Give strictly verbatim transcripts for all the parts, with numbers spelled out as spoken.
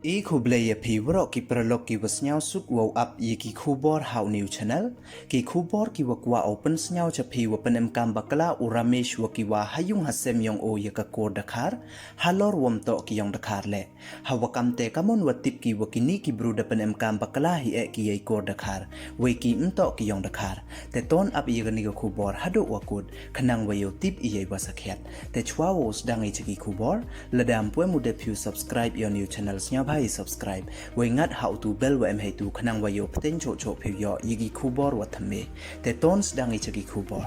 I khublei ya phi waroh ki paralok ki wa sniawsuk wow ap ya ki khubor ha u new channel. Ki khubor ki wa kwah u pynsniaw cha phi wa pynemkam bakla u Ramesh wa ki wa ha yung ha sem yong o ya ka kor dkhar, halor wam toh ki yong dkhar leh. Ha wa kamte kammon wa tip ki wa kini ki bru da pynemkam bakla hi eh ki ya i kor dkhar, wei ki ym toh ki yong dkhar. Te ton ap ya kani ka khubor haduh wa kut, khnang wa yoh tip ya i wa sakhiat. Te chwa wow sdang i cha ki khubor, lada ym pu em u dep phi u subscribe ya u new channel, sniawbha i subscribe, wei ngat ha u tu bell wa em hei tu khnang wa yoh pteng choh choh phi u yoh ya ki khubor wa thymme. Te ton sdang i cha ki khubor.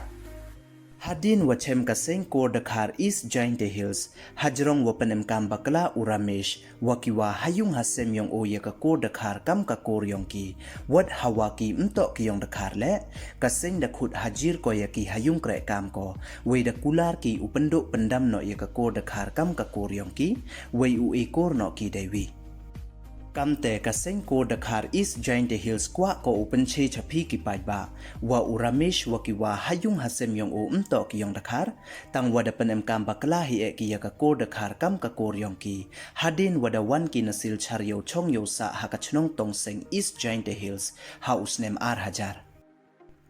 Hadien wa chem ka seng kor dkhar East Jaintia Hills, hajrong wa pynemkam bakla u Ramesh, wa ki wa ha yung ha sem yong o ya ka kor dkhar kam ka kor yong ki, wat ha wa ki ym toh ki yong dkhar leh, ka seng da khut hajir ko ya ki ha yung kreh kam ko, wei da kular ki u pynduh pyndam noh ya ka kor dkhar kam ka kor yong ki, wei u e kor noh ki dei wi. Kamte ka seng kor dkhar East Jaintia Hills kwah ko u pynche cha phi ki paidbah, wa u Ramesh wa ki wa ha yung ha sem yong o ym toh ki yong dkhar, tang wa da pynemkam bakla hi eh ki ya ka kor dkhar kam ka kor yong ki, hadien wa da wan ki na Silchar yow chong yow sah ha ka chnong Tongseng East Jaintia Hills, ha u snem ar hajar.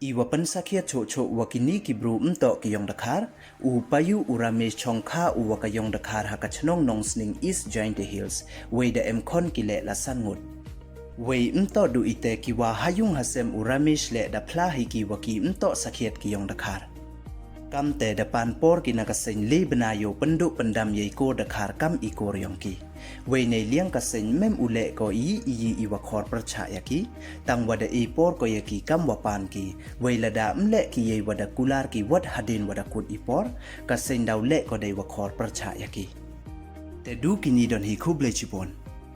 I wa pynsakhiat choh choh wa kini ki bru ym toh ki yong dkhar, u payu u Ramesh chong kha u wa ka yong dkhar ha ka chnong Nongsning East Jaintia Hills, wei da em khon ki leh la san ngut. Wei ym toh du ite, ki wa ha yung ha sem u Ramesh leh da phla hi ki wa ki ym toh sakhiat ki yong dkhar. Kamte da pan por ki na ka seng le bnai yow pynduh pyndam ya i kor dkhar kam i kor yong ki. Wei nei liang ka seng ym em u leh ko i i i wa khor pyrchah ya ki, tang wa da e por ko ya ki kam wa pan ki, wei lada ym leh ki ya i wa da kular ki wat hadien wa da kut i por, ka seng daw leh ko dei wa khor pyrchah ya ki. Te du kini don hi, khublei chibun.